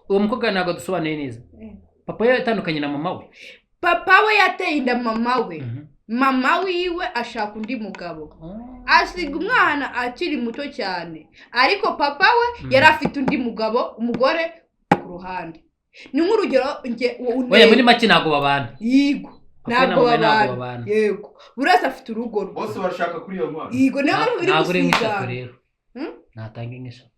Uwo mukobwa ntabwo adusobanuye neza. Papa we yatandukanye na mama we. Papa we yateye inda mama we. Mama wiwe ashaka undi mugabo, asiga umwana akiri muto cyane, ariko papa we yari afite undi mugabo, umugore ku ruhande. Ni nk'urugero nge Oya, muri make ntabwo babana. Yigo. Papa na Ntabwo mama we ntabwo babana. babana. Yego, buri wese afite urugo rwe. Bose barashaka kuri iyo nkwano. Yego, niyo mpamvu biri Ntabwo uri nk'eshatu gusigana. rero. Hmm? Natanga inka 3.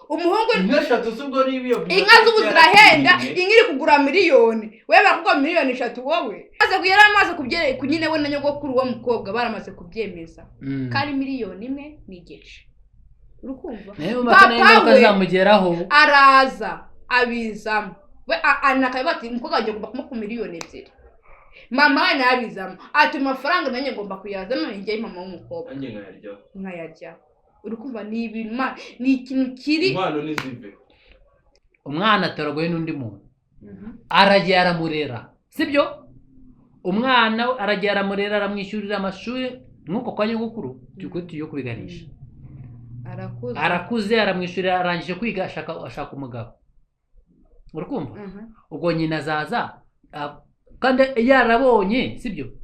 Umuhungu. Inka 3 si ubwo niba iyo Inka z'ubu zirahenda. Inka iri kugura miliyoni, we barakugura miliyoni 3 wowe. Yari amaze kubyereka nyine, we na nyogokuru w'uwo mukobwa baramaze kubyemeza ko ari miliyoni 1.5, uri kumva? Nayo mpaka nayo Papa ingaruka we zamugeraho. araza abizamo we anakabivuga ati: "Umukobwa wanjye agomba kumuha miliyoni 2." Mama we nawe abizamo ati: "Amafaranga nanjye ngomba kuyazana, ni njye mama w'umukobwa." Nanjye nkayaryaho. Nkayaryaho. Uri kumva, ni ibintu ni ikintu kiri. Inkwano ntizive. Umwana atoragoye n'undi muntu, aragiye aramurera, sibyo? Umwana we aragiye aramurera, aramwishyurira amashuri nk'uko kwa nyogokuru turi tugiye kubiganisha. Arakuze. Arakuze, aramwishyurira, arangije kwiga, ashaka umugabo, uri kumva? Ubwo nyina azaza kandi yarabonye, sibyo?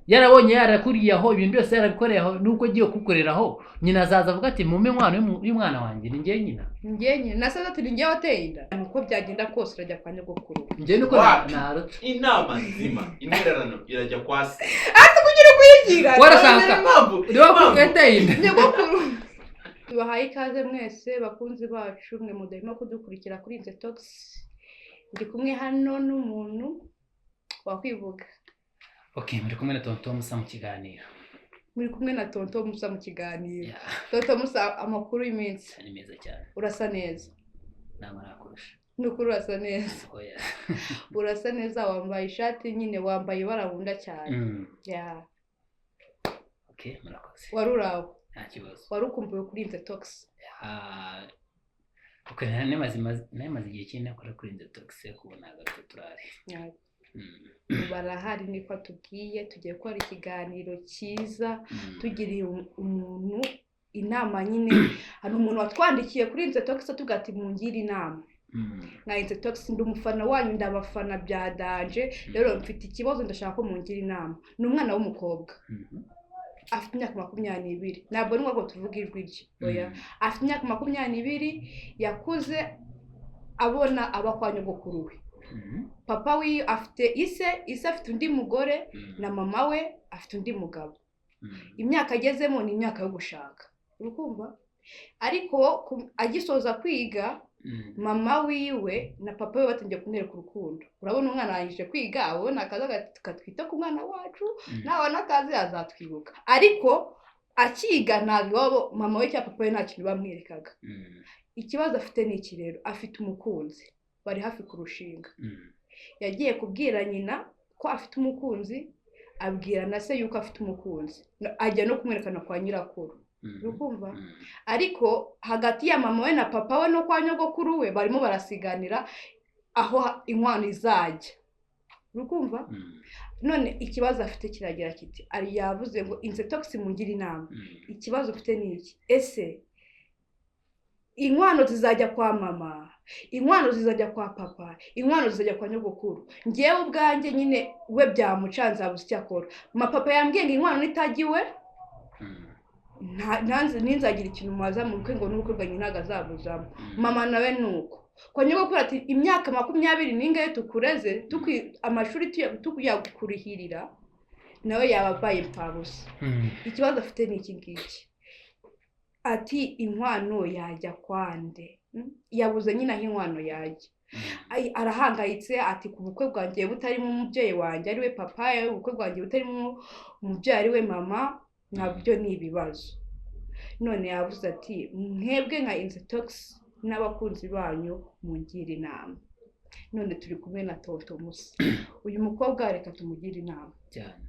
Yarabonye, yarakuriye aho, ibintu byose yarabikoreye aho, nuko agiye kugukoreraho, nyina azaza avuga ati: "Mumpe inkwano y'umwana wanjye, ni njye nyina." Njye nyine na sasa ati: "Ni njye wateye inda." Uko byagenda kose urajya kwa nyogokuru. Njye nuko Wapi? Naruca. Inama nzima, intererano irajya kwa se. Kugira kuyigira. Warashaka Impamvu niba impamvu yateye inda. Nyogokuru. Tubahaye ikaze mwese bakunzi bacu, mwe mudahima kudukurikira kuri Inze Talks. Ndi kumwe hano n'umuntu wakwivuga. Okay, muri kumwe na Tonton Musa mu kiganiro. Muri kumwe na Tonton Musa mu kiganiro. Yeah. Tonton Musa, amakuru y'iminsi? Ni meza cyane. Urasa neza. Ntabwo nakurusha. Ni ukuri urasa neza. Oya. Urasa neza, wambaye ishati nyine, wambaye ibara wunda cyane. Yeah. Okay, murakoze. Wari uraho? Nta kibazo. Wari ukumbuwe kuri Inze Talks. Ah, okay, nari maze igihe kinini nakora kuri Inze Talks, ariko ubu nagarutse, turari. Yeah. Barahari, niko atubwiye. Tugiye gukora ikiganiro cyiza, tugiriye umuntu inama nyine. Hari umuntu watwandikiye kuri Inze Talks atubwira ati: "Mungire inama nka Inze Talks, ndi umufana wanyu, ndabafana bya danger. Rero mfite ikibazo, ndashaka ko mungira inama." Ni umwana w'umukobwa, afite imyaka 22. Ntabwo ni ngombwa ngo tuvuge ijwi rye, oya. Afite imyaka 22, yakuze abona aba kwa nyogokuru we. Papa we afite ise, ise afite undi mugore, na mama we afite undi mugabo. Imyaka agezemo ni imyaka yo gushaka, uri kumva? Ariko agisoza kwiga, mama wiwe na papa we batangiye kumwereka urukundo. Urabona, umwana arangije kwiga, abona akazi, katwita ku mwana wacu, nabona akazi azatwibuka. Ariko akiga, ntabwo iwabo mama we cyangwa papa we nta kintu bamwerekaga. Ikibazo afite ni iki rero: afite umukunzi, bari hafi kurushinga. Yagiye kubwira nyina ko afite umukunzi, abwira na se yuko afite umukunzi, ajya no kumwerekana kwa nyirakuru, uri kumva? Ariko hagati ya mama we na papa we no kwa nyogokuru we barimo barasiganira aho inkwano izajya, uri kumva? None ikibazo afite kiragira kiti, ari yavuze ngo: "Inze Talks, mungire inama. Ikibazo ufite ni iki? Ese inkwano zizajya kwa mama, inkwano zizajya kwa papa, inkwano zizajya kwa nyogokuru? Ngewe ubwanjye nyine we byamucanze, abuze icyo akora. Papa yambwiye ngo inkwano nitagiwe ntinzagire ikintu mubaza mu bukwe, ngo n'ubukwe bwanjye ntabwo azabuzamo." Mama nawe ni uko. Kwa nyogokuru ati: "Imyaka makumyabiri n'ingahe tukureze, amashuri tuyakurihirira," nawe yaba abaye impfabusa. Ikibazo afite ni iki ngiki, ati: "Inkwano yajya kwande?" Yabuze nyine aho inkwano yajya. Arahangayitse ati: "Ku bukwe bwanjye butarimo umubyeyi wanjye ari we papa, ubukwe bwanjye butarimo umubyeyi ari we mama, nabyo ni ibibazo." None yavuze ati: "Mwebwe nka Inze Talks n'abakunzi banyu, mungire inama." None turi kumwe na Tonton Musa. Uyu mukobwa reka tumugire inama. Cyane.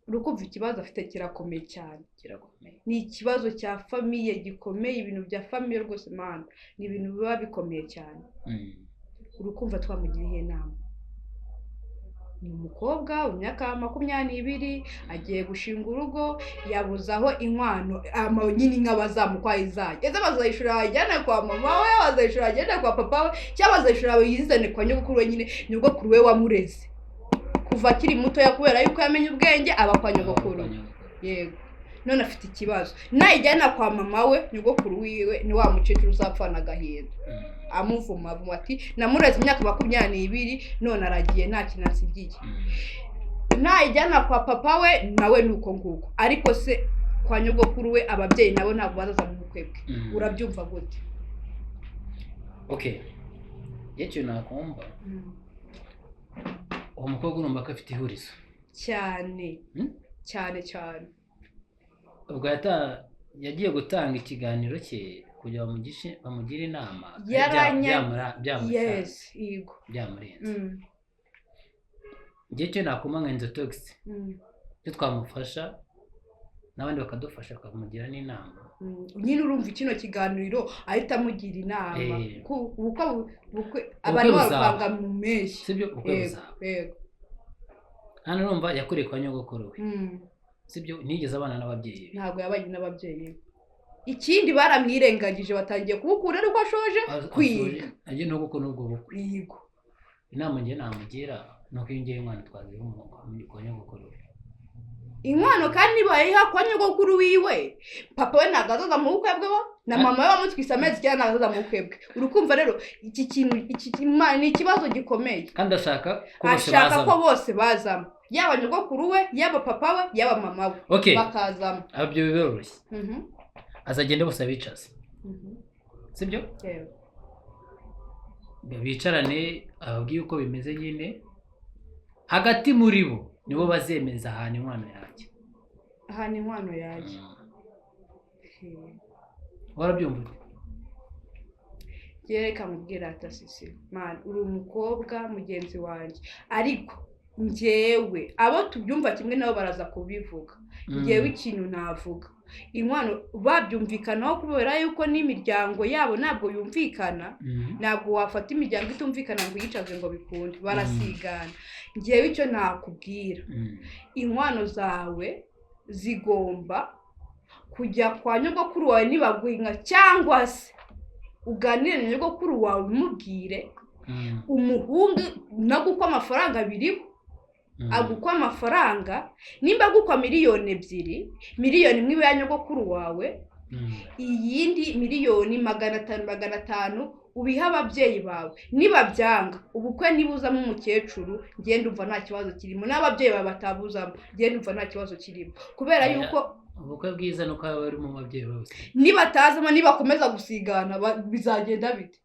Uri kumva, ikibazo afite kirakomeye cyane. Kirakomeye. Ni ikibazo cya famille gikomeye. Ibintu bya famille rwose mana, ni ibintu biba bikomeye cyane. Uri kumva, twamugira iyihe nama? Ni umukobwa w'imyaka 22, agiye gushinga urugo, yabuze aho inkwano nyine inka bazamukwa izajya. Ese bazayishura bayijyane kwa mama we, bazayishura bayijyane kwa papa we, cyangwa bazayishura bayizane kwa nyogokuru we nyine, nyogokuru we wamureze kuva akiri mutoya, kubera yuko yamenye ubwenge aba kwa nyogokuru. Yego, none afite ikibazo, nayijyana kwa mama we, nyogokuru wiwe ni wa mukecuru uzapfana agahinda, amuvuma avuma ati namureze imyaka 22 none aragiye nta kintu asigiye. Nayijyana kwa papa we nawe ni uko nguko, ariko se kwa nyogokuru we ababyeyi nabo ntabwo bazaza mu bukwe bwe. Urabyumva gute? Okay, icyo nakumva, uwo mukobwa urumva ko afite ihurizo cyane cyane cyane. Ubwo yagiye gutanga ikiganiro cye kugira bamugire inama, byamurenze. Igihe cyo nakuma nka Enzo Tox, icyo twamufasha n'abandi bakadufasha bakamugira n'inama. Nyine urumva kino kiganiro ahita amugira inama, ubukwe abantu barupanga mu mpeshyi, sibyo? Ubukwe buzaba. Hano urumva yakoreye kwa nyogokuru we, sibyo? Ntigeze abana n'ababyeyi be, ntabwo yabanye n'ababyeyi be. Ikindi baramwirengagije, batangiye kubukura ariko ashoje kwiga, agiye no gukora ubwo bukwe. Inama ngiye namugira ni uko iyo ngiye inkwano twaziha kwa nyogokuru we. Inkwano kandi bayiha kwa nyogokuru wiwe, papa we ntabwo azaza mu bukwe bwe, na mama we bamutwise amezi 9 ntabwo azaza mu bukwe bwe. Urukumva rero iki kintu ni ikibazo gikomeye. Kandi ashaka ko bose bazamo, yaba nyogokuru we, yaba papa we, yaba mama we, bakazamo. Ibyo biroroshye, azagenda bose abicaze, sibyo? Bicarane ababwiye uko bimeze nyine, hagati muri bo nibo bazemeza ahantu inkwano yanjye, ahantu inkwano yanjye. Warabyumva? Reka mubwira atasisi man, uri umukobwa mugenzi wanjye, ariko njyewe abo tubyumva kimwe nabo baraza kubivuga. Njyewe ikintu navuga, inkwano babyumvikanaho kubera yuko n'imiryango yabo ntabwo yumvikana, ntabwo wafata imiryango itumvikana ngo uyicaze ngo bikunde, barasigana. Njyewe icyo nakubwira, inkwano zawe zigomba kujya kwa nyogokuru wawe nibaguha inka, cyangwa se uganire na nyogokuru wawe umubwire umuhungu nagukwa amafaranga biriho, agukwa amafaranga, nimba agukwa 2 miliyoni, 1 miliyoni ibe ya nyogokuru wawe, iyindi 500,000 500,000 ubiha ababyeyi bawe. Nibabyanga ubukwe nibuzamo umukecuru, ngende umva nta kibazo kirimo, n'ababyeyi bawe batabuzamo, ngende umva nta kibazo kirimo, kubera yuko ubukwe bwiza nuko aba ari mu babyeyi bose. Nibatazamo, nibakomeza gusigana bizagenda bite?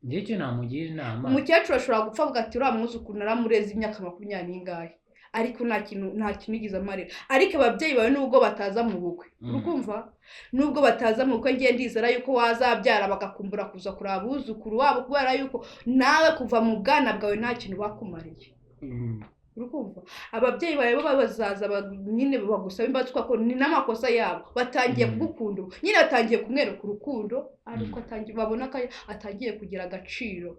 Icyo namugira inama, umukecuru ashobora gupfa avuga ati uriya mwuzukuru naramureze imyaka 20 ariko nta kintu yigeze amarira. Ariko ababyeyi bawe nubwo bataza mu bukwe, urukumva nubwo bataza mu bukwe, ngiye ndizera yuko wazabyara bagakumbura kuza kureba abuzukuru wabo, kubera yuko nawe kuva mu bwana bwawe nta kintu bakumariye. Urukumva ababyeyi bawe bo bazaza nyine bagusaba imbabazi, kuko ni n'amakosa yabo, batangiye kugukunda nyine, batangiye kumwereka urukundo, ariko babona ko atangiye kugira agaciro.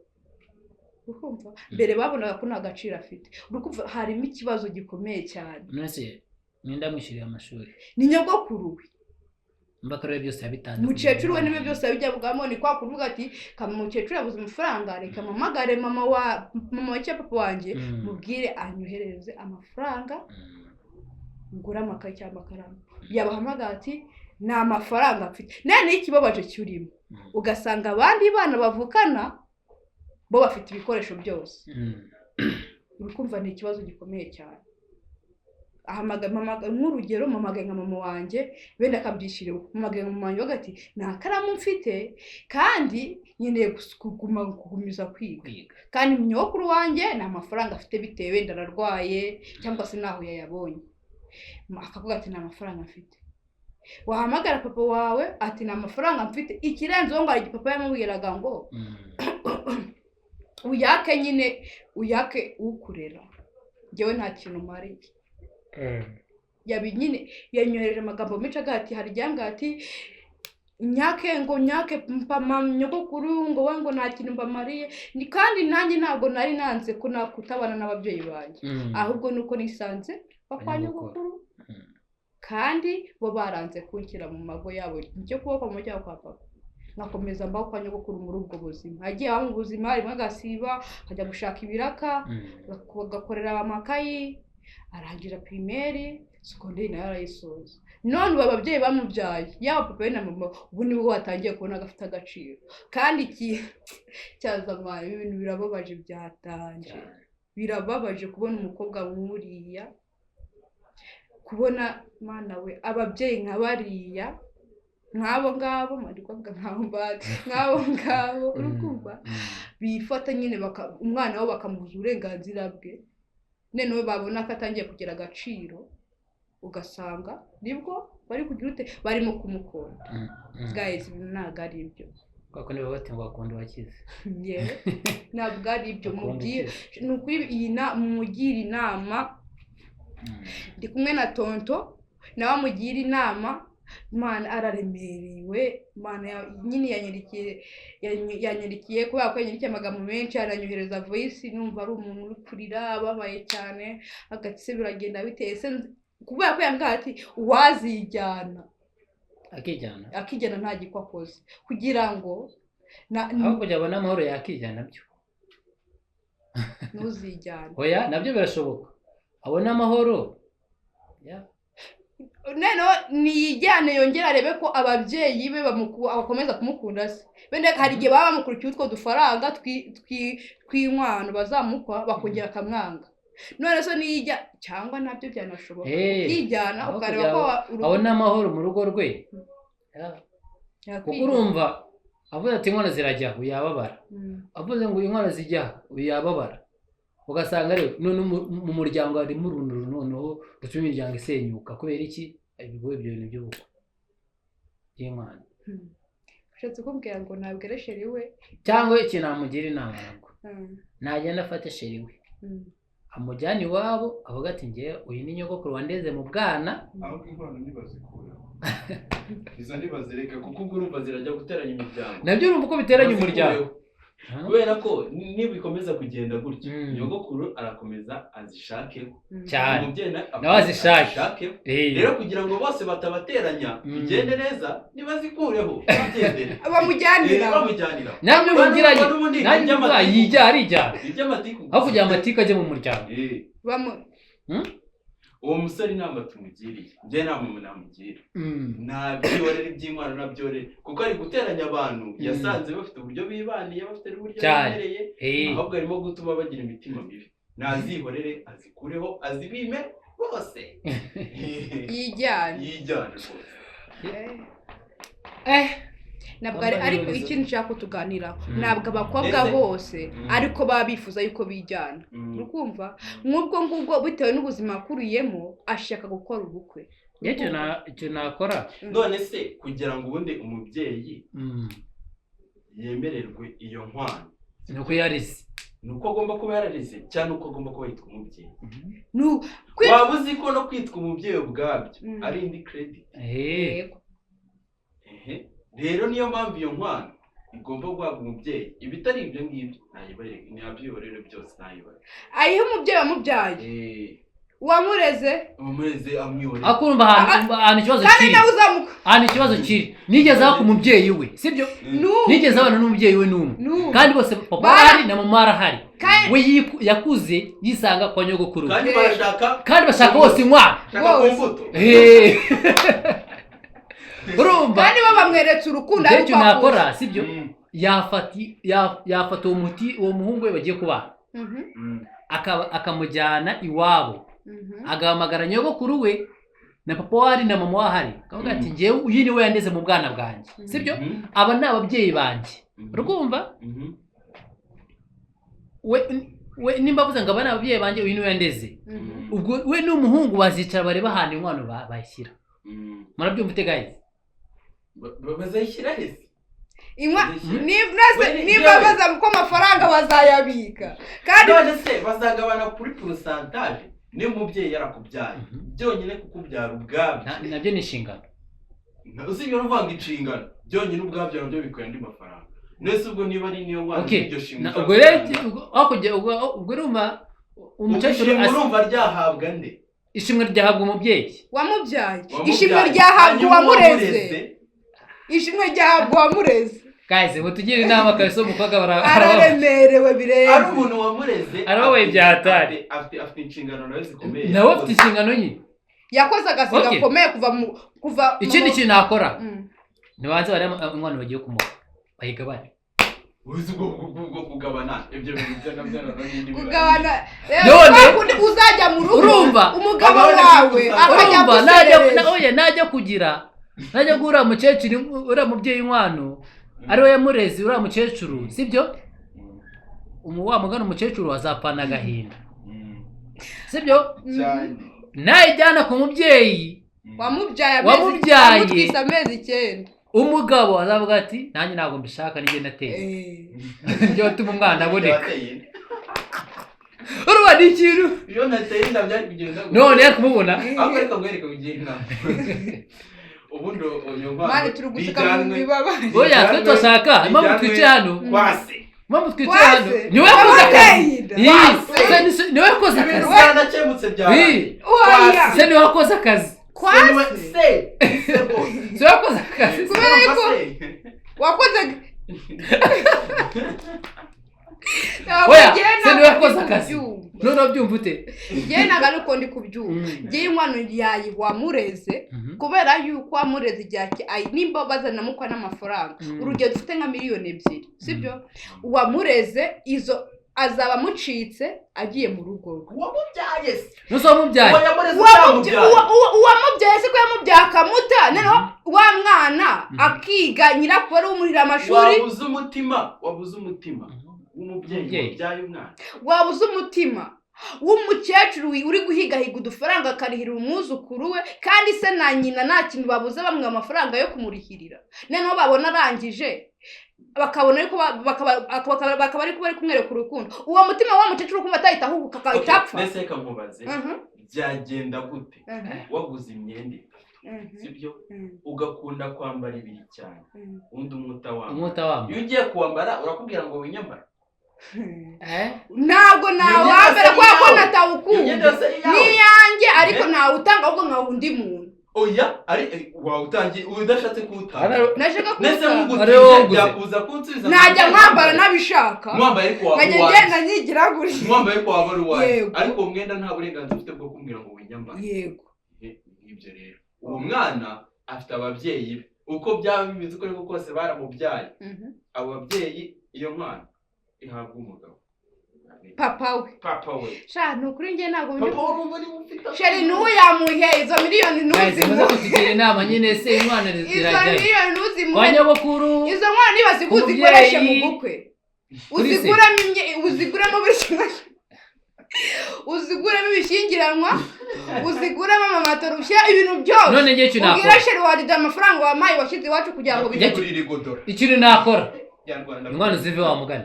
Urukumva mbere babonaga ko nta gaciro afite. Urukumva harimo ikibazo gikomeye cyane. None ninde amwishyuriye amashuri? Ni nyogokuru we. Mbakarere byose yabitanze. Umukecuru we niwe byose yabijyabwamo, ni kwa kuvuga ati umukecuru yabuze amafaranga, reka mpamagare mama wa papa wanjye mubwire anyoherereze amafaranga ngure amakaye cyangwa amakaramu. Yabahamagara ati nta mafaranga mfite. None ikibabaje cyurimo, ugasanga abandi bana bavukana bo bafite ibikoresho byose. Urikumva ni ikibazo gikomeye cyane. Nk'urugero mpamagaye nka mama wanjye, wenda akabyishyura, mpamagaye nka mama wanjye ati nta karamu mfite kandi nkeneye kugumiza kwiga, kandi nyogokuru wanjye nta mafaranga afite bitewe wenda ararwaye cyangwa se ntaho yayabonye, akavuga ati nta mafaranga mfite. Wahamagara papa wawe ati nta mafaranga mfite. Ikirenze uwo ngo papa yamubwiraga ngo uyake nyine, uyake ukurera, njyewe nta kintu mariye. Yabi nyine yanyohereje amagambo menshi agira ati hari igihe ati Nyake ngo nyake mpa nyogokuru, ngo we ngo nta kintu mbamariye. Ni kandi nanjye ntabwo nari nanze ko nakutabana n'ababyeyi banjye, ahubwo nuko nisanze kwa Kwa nyogokuru, kandi bo baranze kunshyira mu mago yabo, njye kuba kwa mama cyangwa kwa papa, nkakomeza mbaho kwa nyogokuru muri ubwo buzima. Agiye aba mu buzima rimwe agasiba akajya gushaka ibiraka, bagakorera amakayi, arangira primaire, secondaire nayo arayisoza. None ubu ababyeyi bamubyaye, yaba papa we na mama, ubu nibwo batangiye kubona gafite agaciro. Kandi iki cyazamaye, ibintu birababaje byatanje. Birababaje kubona umukobwa nk'uriya, kubona mana we, ababyeyi nka bariya, nk'abo ngabo, ndi kuvuga nk'abo mbazi, nk'abo ngabo, uri kumva, bifata nyine umwana wabo bakamubuza uburenganzira bwe, noneho babona ko atangiye kugira agaciro, ugasanga nibwo bari kugira ute, barimo kumukunda. Guys, ibi ntabwo ari ibyo. Kuko niba bati ngo bakunda uwakize. Yewe, ntabwo ari ibyo. Bakunda Mubwire ukize. Ni ukuri iyi mumugire inama. Ndi kumwe na tonto, nawe amugira inama. Imana araremerewe, Imana nyine yanyandikiye kubera ko yanyandikiye amagambo menshi, aranyohereza voice, numva ari umuntu uri kurira ababaye cyane, agati se biragenda biteye se kubera ko yambwiye ati uwazijyana Akijyana. Akijyana nta gikwa akoze kugira ngo Aho kugira abone amahoro yakijyana byo. Ntuzijyane. Oya, nabyo birashoboka, abone amahoro ya. Noneho niyijyane yongere arebe ko ababyeyi be bakomeza kumukunda se. Wenda hari igihe baba bamukurikiye utwo dufaranga tw'inkwano bazamukwa, bakongera akamwanga. None se niyijya, cyangwa nabyo byanashoboka, ukijyana aho ukareba kugira ko ngo abone amahoro mu rugo rwe ya. Kuko urumva avuze ati inkono zirajya, uyu yababara. Avuze ngo inkono zijya, uyu yababara. Ugasanga rero none mu muryango harimo uruntu noneho rutuma imiryango isenyuka. Kubera iki? Ibigo ibyo bintu by'ubukwe by'inkwano. Ushatse kumbwira ngo ntabwire chéri we? Cyangwa ikintu namugira inama nabwo, nagenda afate chéri we, amujyane iwabo, avuga ati ngewe uyu ni nyogokuru wandeze mu bwana. Ahubwo inkwano ntibazikuraho, izo ntibazireka, kuko ubwo urumva zirajya guteranya imiryango. Nabyo urumva uko biteranya umuryango. Bazikureho. Kubera ko nibikomeza kugenda gutyo, nyogokuru arakomeza azishakeho, Cyane. umubyeyi Nawe azishake. azishakeho. Rero kugira ngo bose batabateranya, bigende neza, nibazikureho bigendere. Bamujyanira. Bamujyanira. Namwe mugiranye N'ubundi nanjye iby'amatiku. yijya arijyana Iby'amatiku. Aho kugira ngo amatiku ajye mu muryango. Uwo musore inama tumugiriye, njye inama namugira, ntabyorere iby'inkwano, nabyorere, kuko ari guteranya abantu. Yasanze bafite uburyo bibaniye, bafite n'uburyo Cyane. bemereye, ahubwo arimo gutuma bagira imitima mibi. Nazihorere, azikureho, azibime bose. Yijyane. Yijyane rwose. Ntabwo ari Wambaye ariko neza. ikintu nshaka ko tuganiraho, ntabwo abakobwa bose ariko baba bifuza yuko bijyana. Uri kumva, nk'ubwo ngubwo bitewe n'ubuzima akuriyemo ashaka gukora ubukwe. Njye icyo nakora, None se kugira ngo ubundi umubyeyi yemererwe iyo nkwano, ni uko yarize. Ni uko agomba kuba yararize, cyangwa uko agomba kuba yitwa umubyeyi? Waba uzi ko no kwitwa umubyeyi ubwabyo ari indi credit? Yego. Ehe. Rero niyo mpamvu iyo nkwano igomba guhabwa umubyeyi. Ibitari ibyo ngibyo nayibare, nabyiborere byose, nayibare. Ayihe umubyeyi wamubyaye, uwamureze. Umureze amwihorere. Ariko urumva ahantu ikibazo Kandi kiri, nawe uzamuka ahantu ikibazo kiri, nigeze aho ku mubyeyi we, sibyo? N'ubu. Nigeze abana n'umubyeyi we n'umwe, N'ubu. kandi bose papa arahari na mama arahari. We yakuze yisanga kwa nyogokuru we. Kandi barashaka. Kandi bashaka bose inkwano. Shaka ku Bose. mbuto. Urumva, Kandi bo bamweretse urukundo, njye ariko icyo nakora, sibyo, yafata uwo muti, uwo muhungu we bagiye kubana, akamujyana iwabo, agahamagara nyogokuru we na papa we ahari na mama we ahari, akavuga ati ngewe uyu ni we yandeze mu bwana bwanjye, sibyo? Aba ni ababyeyi banjye. Urumva, we nimba avuze ngo aba ni ababyeyi banjye, uyu ni we yandeze, ubwo we n'umuhungu bazicara bareba ahantu inkwano bayishyira. Murabyumva ute, guys? Bazayishyira hese? Nase nimba bazamuka ko amafaranga bazayabika kandi. None se bazagabana kuri pourcentage niba umubyeyi yarakubyaye? Byonyine kukubyara ubwabyo. Nabyo ni inshingano. Usibye no kuvanga inshingano byonyine ubwabyo nabyo bikuye andi mafaranga. Nese ubwo niba ari niyo nkwano Okay. iryo shimwe Na- ubwo rero ubwo ubwo urumva umukecuru ishimwe urumva ryahabwa nde? Ishimwe ryahabwa umubyeyi wamubyaye. Wamubyaye. Ishimwe ryahabwa Hanyuma uwamureze. Ishimwe ryahabwa uwamureze. Guys, mutugire inama kabisa, umukobwa Araremerewe ari birenze. umuntu wamureze, Arababaye bya hatari. afite inshingano nawe zikomeye. Nawe afite inshingano nyine. Yakoze akazi Okay. gakomeye kuva mu kuva Ikindi kintu nakora, ntibanze barebe umwana bagiye kumuha bayigabane. Uzi ubwo kugabana ibyo bintu byo nabyo noneho n'indi mibare. Kugabana rero, None- kwa kundi uzajya mu rugo Urumva? umugabo Abana wawe urumva, akajya Urumva najya guserereza. oya, najya kugira najya guhura mukecuru, uriya mubyeyi inkwano ariwe yamureze uriya mukecuru, sibyo? Wa mugana umukecuru azapfana agahinda, sibyo? Cyane. Nayijyana ku mubyeyi Wamubyaye amezi, Wamubyaye. amutwise amezi 9. Umugabo azavuga ati nanjye ntabwo mbishaka, nijye nateye, nibyo watuma umwana aboneka. Wateye inda. Urumva ni ikintu Iyo nateye inda byari kugenda gute? None yari kumubona. Ahubwo reka nkwereke ugira inama. Ubundi uyu Mani, nkwano turi guseka mu ijyanwe bibabare. Oya, twe turashaka impamvu twicaye hano, kwase. impamvu twicaye hano, Kwase. niwe wakoze akazi. Wateye inda. Ii, Kwase. niwe wakoze Ibintu akazi. byaranakemutse byarangiye. Ii, Oya. se niwe wakoze akazi. Kwase. Se se rwose. Se wakoze akazi. Kubera yuko Se. wakoze. Oya, se niwe wakoze akazi. None urabyumva ute? Njyewe ntabwo ari uko ndi kubyumva. Njyewe inkwano yayiha uwamureze, kubera yuko wamureze igihe nimba bazanamukwa n'amafaranga, urugero dufite nka miliyoni 2, sibyo? Uwamureze izo azaba amucitse agiye mu rugo rwe. Uwamubyaye se? Nuse wamubyaye. Uwo yamureze utamubyaye. Uwamubyaye se ko yamubyaye akamuta, noneho wa mwana akiga, nyirakuru ari umurira amashuri. Wabuze umutima, wabuze umutima w'umubyeyi Umubyeyi. wabyaye umwana. Wabuze umutima w'umukecuru uri guhigahiga udufaranga akarihira umwuzukuru we, kandi se na nyina nta kintu babuze, bamuha amafaranga yo kumurihirira, noneho babona arangije bakabona ariko bakaba ariko bari kumwereka urukundo. Uwo mutima wa mukecuru kumva atahita ahubuka akahita apfa. Mbese reka nkubaze, byagenda gute waguze imyenda itatu, sibyo, ugakunda kwambara ibiri cyane, undi umwe utawambara? Umwuta wambaye. Iyo ugiye kuwambara urakubwira ngo winyambara. Ntabwo nawambara kubera ko Iyo myenda natawukunda. yose iyawe. N'iyanjye, ariko ntawutanga, ahubwo nkaha undi muntu. Oya, ari wawutangiye udashatse kuwutanga. Nashaka Ndetse kuwutanga. nk'ugutije Ari wowe waguze. byakubuza kunsubiza. Najya mwambara nabishaka, Mwambaye ariko waba nkajya uwanjye. ngenda nyigira gutya. Mwambaye ariko waba ari uwanjye. Yego. Ariko uwo mwenda nta burenganzira ufite bwo kumbwira ngo winyambare. Yego. Nk'ibyo rero, uwo mwana afite ababyeyi be, uko byaba bimeze uko ariko kose baramubyaye. Abo babyeyi, iyo mwana ihabwa umugabo. Papa we. Papa we. Sha, ni ukuri njye ntabwo ndi Papa we urumva niba ufite Chéri ntuyamuhe izo miliyoni, Guys, muze ntuzimuhe. kutugira inama nyine. Se inkwano Izo zirajyayo miliyoni kwa ntuzimuhe. nyogokuru? Izo nkwano nibaziguze uzikoreshe mu Umubyeyi. bukwe. Kuri se. Uziguremo uziguremo buri kimwe, uziguremo ibishyingiranwa, uziguremo amamatoro, ushyira ibintu byose. None ngiye ikintu Ubwira nakora. Chéri wadida amafaranga wampaye washyize iwacu kugira ngo Njye- bijye. Kuri rigodora. Ikintu nakora, Nyarwanda. inkwano zive wa mugani,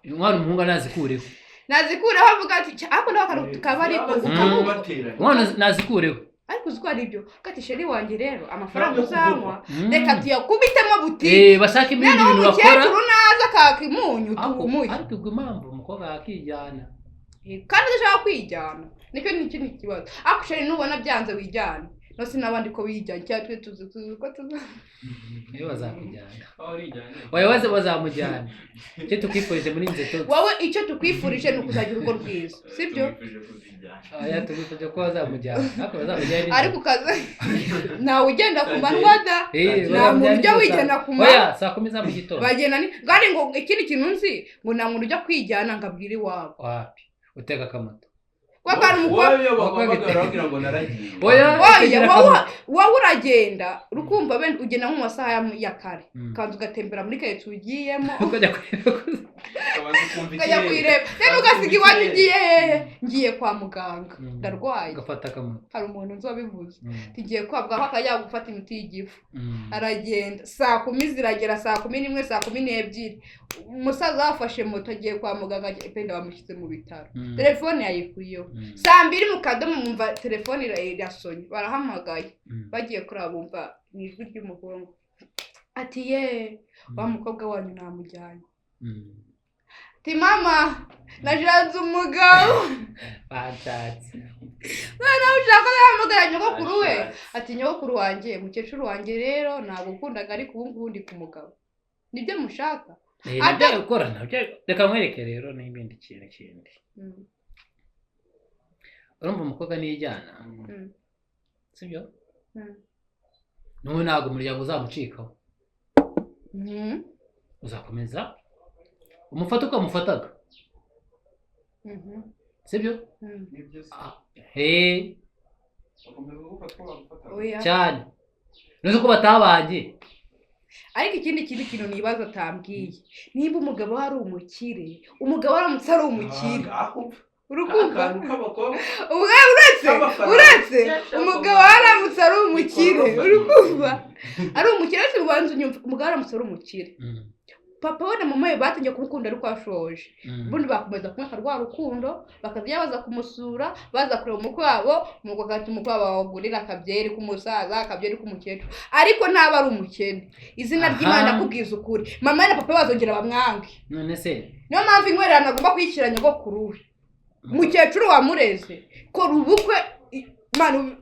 inkwano umuhungu nazikureho. Nazikureho, avuga ati ariko nawe akantu kaba ariko ukamuha. Bateranye. Inkwano nazikureho. Ariko uzi ko ari ibyo kati chéri wanjye rero amafaranga Ntabwo uzanywa, reka tuyakubitemo butike. Eh, bashaka ibindi Noneho bintu bakora. umukecuru naza akaka imunyu, tumuhe. Ariko ubwo impamvu umukobwa yakijyana. Kandi udashaka kwijyana nicyo ni ikindi kibazo. Ariko chéri nubona byanze wijyane, no sinabandi ko wijyana cyangwa twe tuzi ko tuzi. Niyo bazakujyana. Aho urijyanye. Oya, waze bazamujyana. Icyo tukwifurije muri nze talks. Wowe icyo tukwifurije ni ukuzagira urugo rwiza, sibyo? Tumwifurije kuzijyana. Oya, tukwifurije ko bazamujyana, ariko bazamujyana nijoro. Ariko ukaza ntawe ugenda ku manywa da. Eh, Nta muntu bazamujyana ujya nijoro wijyana ku manywa. Oya, saa 10 za mu gitondo. Bagenda ni kandi ngo ikindi kintu nzi, ngo nta muntu ujya kwijyana ngo abwire iwabo. Wapi, utega akamoto. Kuko hari umukobwa Wowe iyo baguhamagara babwira ngo naragiye. Oya. Oya, utegera wowe akamoto. wowe uragenda urukumva bene ugenda nko mu masaha ya kare, ukabanza ugatembera muri karitsiye ugiyemo. Ukajya kureba. Ukabanza ukumva Ukajya ikirere. kuyireba rero, ugasiga iwanyu. Ugiye hehe? Ngiye kwa muganga, ndarwaye. Ugafata akamoto. Hari umuntu nzi wabivuze, tugiye kwabwa akajya gufata imiti y'igifu. Aragenda, saa 10 ziragera, saa 11, saa 12, umusaza wafashe moto agiye kwa muganga, penda bamushyize mu bitaro. Telefone yayikuyeho. Saa 2 mu kadomo mwumva telefone irasonye, barahamagaye. Bagiye kureba bumva Ni ijwi ry'umuhungu, ati: "Ye, wa mukobwa wanyu namujyanye." Ati: "Mama, nashatse umugabo." Banshatse. Noneho ushaka ko yahamagara nyogokuru we. Ashatse. Ati: "Nyogokuru wanjye, mukecuru wanjye, rero ntabwo ukundaga, ariko ubu ngubu ndi ku mugabo, nibyo mushaka?" Nabyo gukora nabyo, reka nkwereke rero n'ibindi kintu kindi. Urumva, umukobwa niyijyana, sibyo? N'ubu ntabwo umuryango uzamucikaho. Uzakomeza umufate uko wamufataga, sibyo? Nibyo se? Ah, he. Bakomeza gufata uko bagufata. Oya. Cyane, nuzi ko batabanye. Ariko ikindi kintu nibaza atambwiye, nimba umugabo ari umukire, umugabo aramutse ari umukire, Aho urukumva? Akantu k'abakobwa Ubwo uretse k'amafaranga. Uretse Yashaka umugabo aramutse ari umukire, Ikorova. urukumva, ari umukire, ariko ubanza unyumva, umugabo aramutse ari umukire, papa we na mama we batangiye kumukunda ariko ashoje, ubundi bakomeza kumwereka rwa rukundo, bakajya baza kumusura, baza kureba umukwe wabo, umukwe agahita umukwe wabo bawugurira akabyeri k'umusaza, akabyeri k'umukecuru. Ariko ntaba ari umukene, izina ry'Imana, akubwiza ukuri, mama we na papa we bazongera bamwange. None se? Niyo mpamvu inkwererano agomba kuyishyira nyogokuru we, umukecuru wamureze. Kora ubukwe, Imana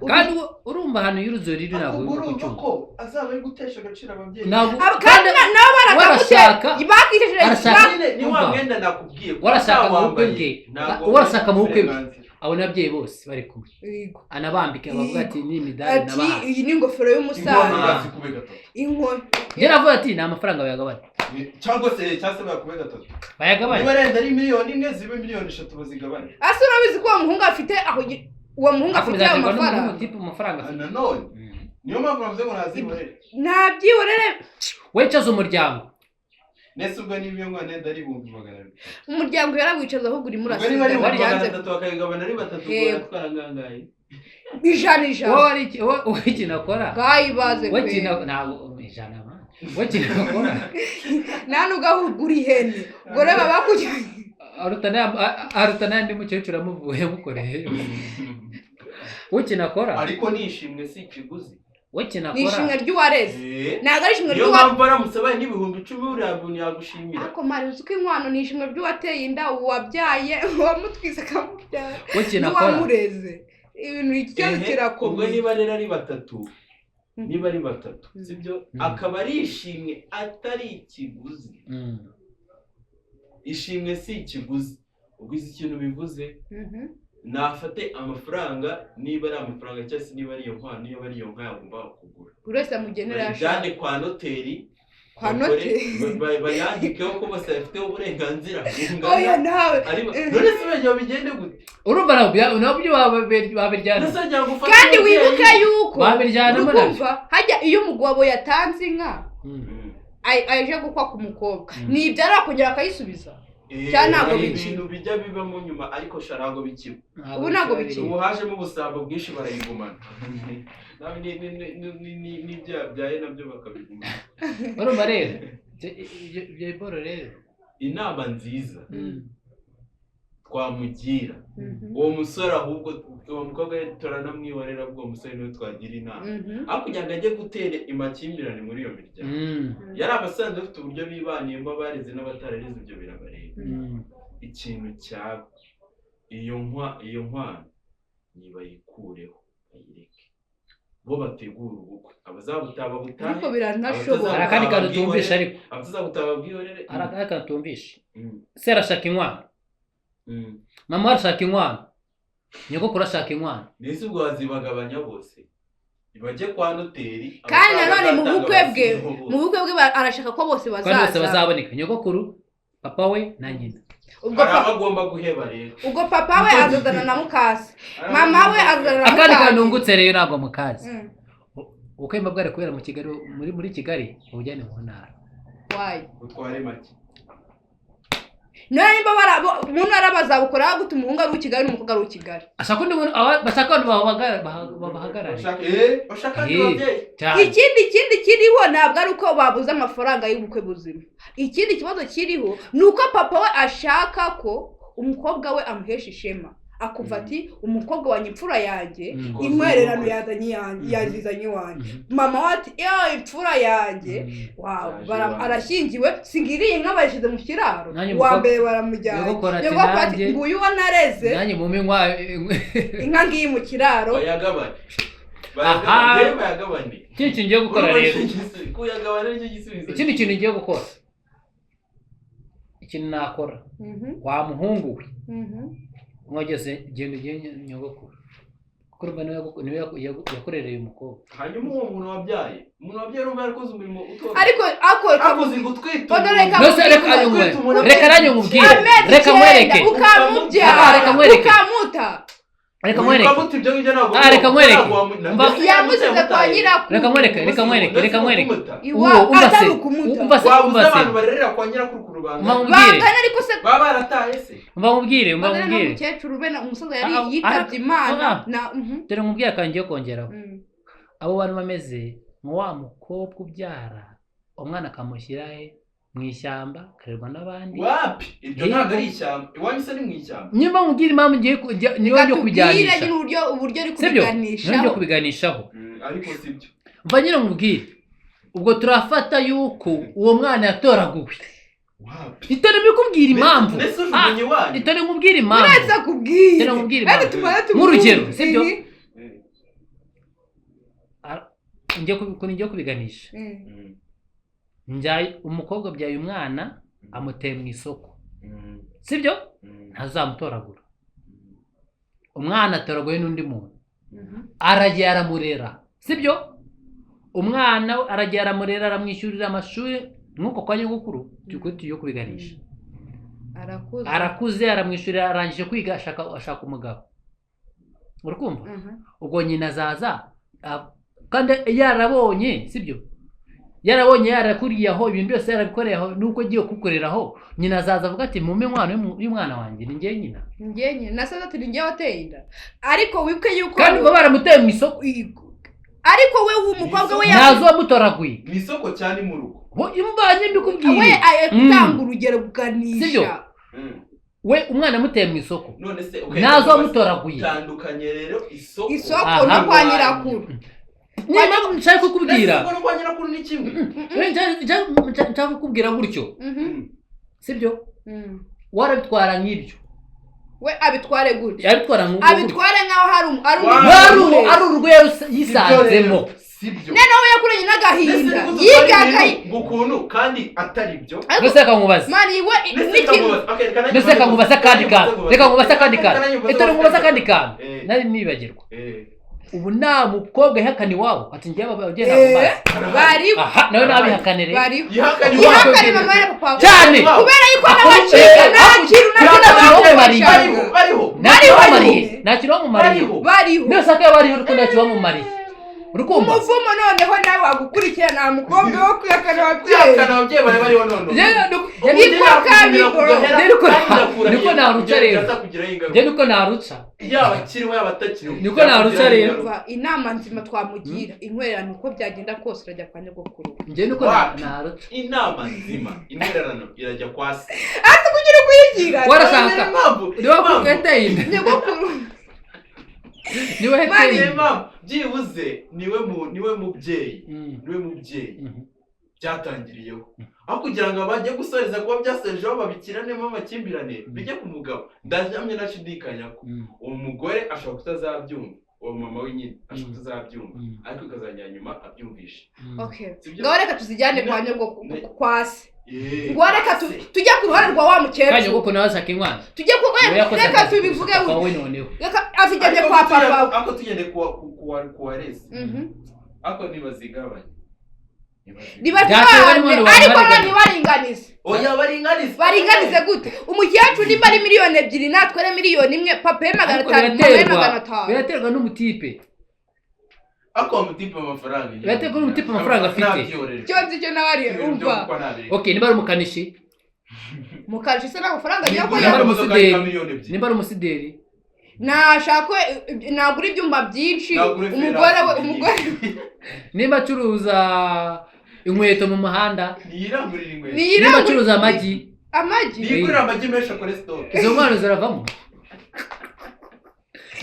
Kandi urumva ahantu y'uruzo riri, ntabwo Ariko uri urumva kucyumva. ko azaba ari gutesha agaciro ababyeyi. Ntabwo. Kandi nabo Warashaka- barakagute bakisheje. arashaka- Nyine ni wa Umva. mwenda nakubwiye ko Warashaka mu bukwe utawambaye, bwe, ntabwo warashaka mu bukwe bwe Uburenganzira. abona ababyeyi bose bari kumwe, anabambike, bavuga ati: "Ni imidari Ati: nabahaye." "Iyi ni ingofero y'umusaza." Inkono bazikube gatatu. Inkoni. Njye navuga ati ni amafaranga bayagabane. Cyangwa se bakube gatatu. Bayagabane. Niba arenda ari 1 miliyoni zibe 3 miliyoni bazigabane. Ase urabizi ko uwo muhungu afite aho uwo muhungu afite ayo Akomeza mafaranga? n'umutipe amafaranga afite. Nanone niyo mpamvu bavuze ngo ntazibonere. Ntabyihorere. Wicaza umuryango. Nese ubwo niba iyo mwana yenda ari 200,000? Umuryango yarawicaza, ahubwo urimo Ubwo niba ari urasinda Wari byanze. 300 bakayigabana ari batatu, ubwo Yego. baratwara ngangahe? Ijana, ijana. Wowe ari wowe ikintu akora, Bwayibaze. we ikintu ntabwo ijana man. We ikintu akora, Nta nubwo ahubwo uri ihene, ubwo rero baba bakujyanye. Aruta n'andi mukecuru amuvuye amukoreye. We ikintu akora, Ariko ni ishimwe, si ikiguzi. we ikintu Ni ishimwe akora, ry'uwareze, ntabwo ari ishimwe Niyo ry'uwa mpamvu aramutse abaye n'10,000, uriya muntu yagushimira. Ariko mari, uzi ko inkwano ni ishimwe ry'uwateye inda, uwabyaye, uwamutwise akamubyara, we ikintu akora, n'uwamureze. Ibintu ikibazo Ehe, ubwo kirakomeye. niba rero ari batatu, niba ari batatu, sibyo? Akaba ari ishimwe atari ikiguzi. Ishimwe si ikiguzi. Ubwo izi ikintu bivuze, nafate amafaranga, niba ari amafaranga cyangwa se niba ari iyo nkwano, niba ari iyo nka yagombaga kugura, Buri wese amugenera bayijyane yashaka. kwa noteri, Kwa bakore- noteri. Bayandikeho ko bose bafiteho uburenganzira Oya bungana. nawe. None se bagira bigende gute? Urumva nabyo babiryana. None se wagira ngo ufate Kandi umubyeyi? wibuke yuko Babiryana nabyo. urukumva hajya iyo umugabo yatanze inka, aje gukwa ku mukobwa, nibyara akongera akayisubiza. Cyangwa ntabwo Hari bikiba. ibintu bijya bibamo nyuma, ariko sha ntabwo bikiba. Ubu ntabwo bikiba. Ubu hajemo ubusambo bwinshi, barayigumana. Nawe n'ibyo yabyaye nabyo bakabigumana. Urumva rero ibyo biboro rero. Inama nziza twamugira uwo musore, ahubwo uwo mukobwa we turanamwihorera, ubwo uwo musore niwe twagira inama, aho kugira ngo ajye gutera amakimbirane muri iyo miryango. Yari abasanzwe bafite uburyo bibaniyemo, abareze n'abatarareze ibyo birabareba. Ikintu cyaba iyo nkwano nibayikureho, bayireke, bo bategura ubukwe, abazabutaha babutahe. Ariko biranashoboka. Hari akandi kantu tumvisha ariko. Abazabutaha babwihorere. Hari akandi kantu tumvisha. Se arashaka inkwano, mama we arashaka inkwano, nyogokuru ashaka inkwano. Mbese ubwo bazibagabanya bose, bajye kwa noteri. Kandi Amafaranga nanone mu azatanga bukwe bwe, basinyeho bose. mu bukwe bwe arashaka ko bose Kandi bose bazaza. bazaboneka: nyogokuru, papa we na nyina. Ubwo Hari abagomba guheba rero. Ubwo papa we azazana na mukase, mama we azazana na Akandi kantu mukase. nungutse rero, ntabwo mukazi. Ubukwe mba bwari kubera mu Kigali, muri Kigali, ubujyane mu ntara. Why? Utware make. None nimba mu ntara bazabukora gute, umuhungu ari uw'i Kigali n'umukobwa ari uw'i Kigali? Ashaka undi muntu, bashaka abantu babahagarare. Bashaka andi Eh, babyeyi. Cyane. Ikindi kiriho, ntabwo ari uko babuze amafaranga y'ubukwe buzima. Ikindi kibazo kiriho ni uko papa we ashaka ko umukobwa we amuhesha ishema. Akumva ati umukobwa wanjye, imfura yanjye, intwererano yazanye iyanjye, yazizanye iwanjye. Mama we ati yo imfura yanjye, wow, Yaje bara- iwanjye. Arashyingiwe, singiriye inka bayishyize mu kiraro. Nanjye Uwa umukobwa- mbere baramujyanye. Nyogokuru ati Nyogokuru ati nanjye- nguyu uwo nareze, nanjye mumpe inka ngiyi mu kiraro. Bayagabane. Aha. Bayagabane, bayagabane. Ikindi kintu ngiye gukora rero, Kuyagabana nicyo gisubizo. ikindi kintu ngiye gukora, ikintu nakora, wa muhungu we, mwageze, genda ugende nyogokuru, kuko urumva niwe yakurereye umukobwa. Hanyuma uwo muntu wabyaye, umuntu wabyaye urumva yarakoze umurimo utoroshye. Ariko ako Akoze gutwita Ono umuntu. reka Nose reka Utwite umuntu. reka nanjye nkubwire. Amezi Reka 9 nkwereke. ukamubyara, Ah, reka nkwereke. ukamuta. Reka nkwereke. Ukamuta ibyo ngibyo ntabwo Ah, reka nkwereke. ntabwo Yamusize kwa nyirakuru. Reka nkwereke, reka nkwereke, reka nkwereke. Iwa Uwo umva se, atari ukumuta. umva se, Wabuze umva se. abantu barerera kwa nyirakuru ku rubanda. Umva nkubwire. Bangana ariko se. Baba barataye se. Umva nkubwire, umva Bangana nkubwire. n'umukecuru be umusaza yari Ah, ah, yitabye Imana ah. na Dore nkubwire akantu ngiye kongeraho. Abo bantu bameze nka wa mukobwa ubyara umwana akamushyira he mu ishyamba, akarerwa n'abandi. Wapi, ibyo Yego. ntabwo ari ishyamba, iwanyu se ni mu ishyamba? Nyuma nkubwire impamvu ngiye niyo Reka ngiye tubwire kubijyanisha. nyine uburyo ari Sibyo, niyo kubiganishaho. ngiye kubiganishaho. Ariko sibyo. Mva nyine nkubwire, ubwo turafata yuko uwo mwana yatoraguwe. Wapi. Itari mbikubwira impamvu. Mbese ujugunye iwanyu. Itari nkubwira impamvu. Uretse akubwire. Reka nkubwire Ariko impamvu. tumara tubwire. Nk'urugero, sibyo? Ukuntu ngiye kubiganisha, njyaye umukobwa abyaye umwana, amuteye mu isoko, sibyo? Ntazamutoragura. Umwana atoraguwe n'undi muntu, aragiye aramurera, sibyo? Umwana we aragiye aramurera, aramwishyurira amashuri nk'uko kwa nyogokuru turi tugiye kubiganisha. Arakuze. Arakuze, aramwishyurira, arangije kwiga, ashaka umugabo, urikumva? Ubwo nyina azaza kandi yarabonye, sibyo? Yarabonye yarakuriye aho, ibintu byose yarabikoreye aho, nuko agiye kugukoreraho, nyina azaza avuga ati mumpe inkwano y'umwana wanjye, ni njye nyina. Njye nyine na sasa ati ni njye wateye inda, ariko wibuke yuko Kandi ubwo baramuteye mu isoko. Ariko we umukobwa we Ntazi uwamutoraguye. Mu isoko cyane, mu rugo. Ho imvanye mbikubwiye. We aye gutanga urugero kuganisha. Sibyo? We umwana amuteye mu isoko, None se ntazi uwamutoraguye. Tandukanye rero isoko. Isoko Aha. no kwa nyirakuru. Niyo mpamvu nshaka kukubwira. Isoko no kwa nyirakuru ni kimwe. Nshaka kukubwira gutyo, sibyo? Warabitwara nk'ibyo. We abitware gutya. Yabitwara nk'ubwo. Abitware nk'aho hari ari Wa- umuntu. Ari urugo yisanzemo. Sibyo. Noneho we yakuranye n'agahinda, Mbese ni yiga gute akayi ngo ukuntu kandi atari byo? Ariko Mbese reka nkubaze. mani we Mbese n'ikintu reka nkubaze. Okay, reka nanjye Mbese reka nkubaze akandi kantu, reka nkubaze akandi kantu. Reka nanjye nkubaze. Itore nkubaze akandi kantu. Nari nibagirwa. Ubu nta mukobwa ihakana iwabo ati njyewe ababyeyi ntabwo mbazi. Bariho. Aha nawe nabihakane rero. Bariho. Yihakane. Yihakane mama ya papa we. Cyane. Kubera yuko Akora n'abacika nta kintu na nta kimwe kintu bamumariye. Bariho, bariho. Ntacyo Bariho. bamumariye, ntacyo bamumariye. Bariho. Bariho. Niyo saka bariho, ariko ntacyo bamumariye, urikumva? Umuvumo noneho nawe wagukurikira, nta mukobwa wo kwihakana ababyeyi. Kwihakana ababyeyi bari bariho none. Niko kabikora. Niko naruca rero. Njye niko naruca. Yaba akiriho, yaba atakiriho. Niko naruca rero. Umva, inama nzima twamugira, intwererano uko byagenda kose irajya kwa nyogokuru. Njye niko Wapi? naruca. Inama nzima, intererano irajya kwa se. Ati kugira ukuyigira. Warashaka. Impamvu Niwe yateye inda. Nyogokuru. Niwe yateye niyo inda. mpamvu byibuze niwe mubyeyi, niwe mubyeyi byatangiriyeho, aho kugira ngo bajye gusoreza kuba byasorejeho babikiranemo amakimbirane bijye ku mugabo. Ndahamya nashidikanya ko uwo mugore ashobora kutazabyumva, uwo mama we nyine ashobora kutazabyumva, ariko ikazajya nyuma abyumvishe. Okay. Sibyo? Ngaho reka tuzijyane kwa nyogokuru, kwa se. Eh, Ngo reka tujye ku ruhande rwa wa Kandi mukecuru. nyogokuru nawe ashaka inkwano. Tujye ku Niwe yakoze reka akazi tubivuge kurusha papa gutya. we noneho. Reka azijyane Ariko kwa papa we. Ariko tugende kuwa resi, ariko ntibazigabanye. Byaterwa Nibazigabane n'umuntu ariko baringaniza. none ntibaringanize. Oya, baringanize. Baringanize gute? Umukecuru nimba ari 2 miliyoni natwere 1 miliyoni, papa ye magana Ariko atanu, mama ye biraterwa 500. biraterwa n'umutipe. Ariko wa mutipe amafaranga Biraterwa n'umutipe amafaranga afite. Ntabyorere. Icyo nzi cyo nawe ari umva. Okay, niba ari umukanishi. Mukaje se n'amafaranga agiye ko Niba ari ya umusideri. Nimba ari umusideri. Nashaka nagura ibyumba byinshi. Nagura Umugore we Ferrari. umugore. Nimba acuruza inkweto mu muhanda. Ntiyirangurira inkweto. Nimba Niyirangure acuruza amagi. Amagi. Niyigurira amagi menshi akore stock. Izo nkwano ziravamo.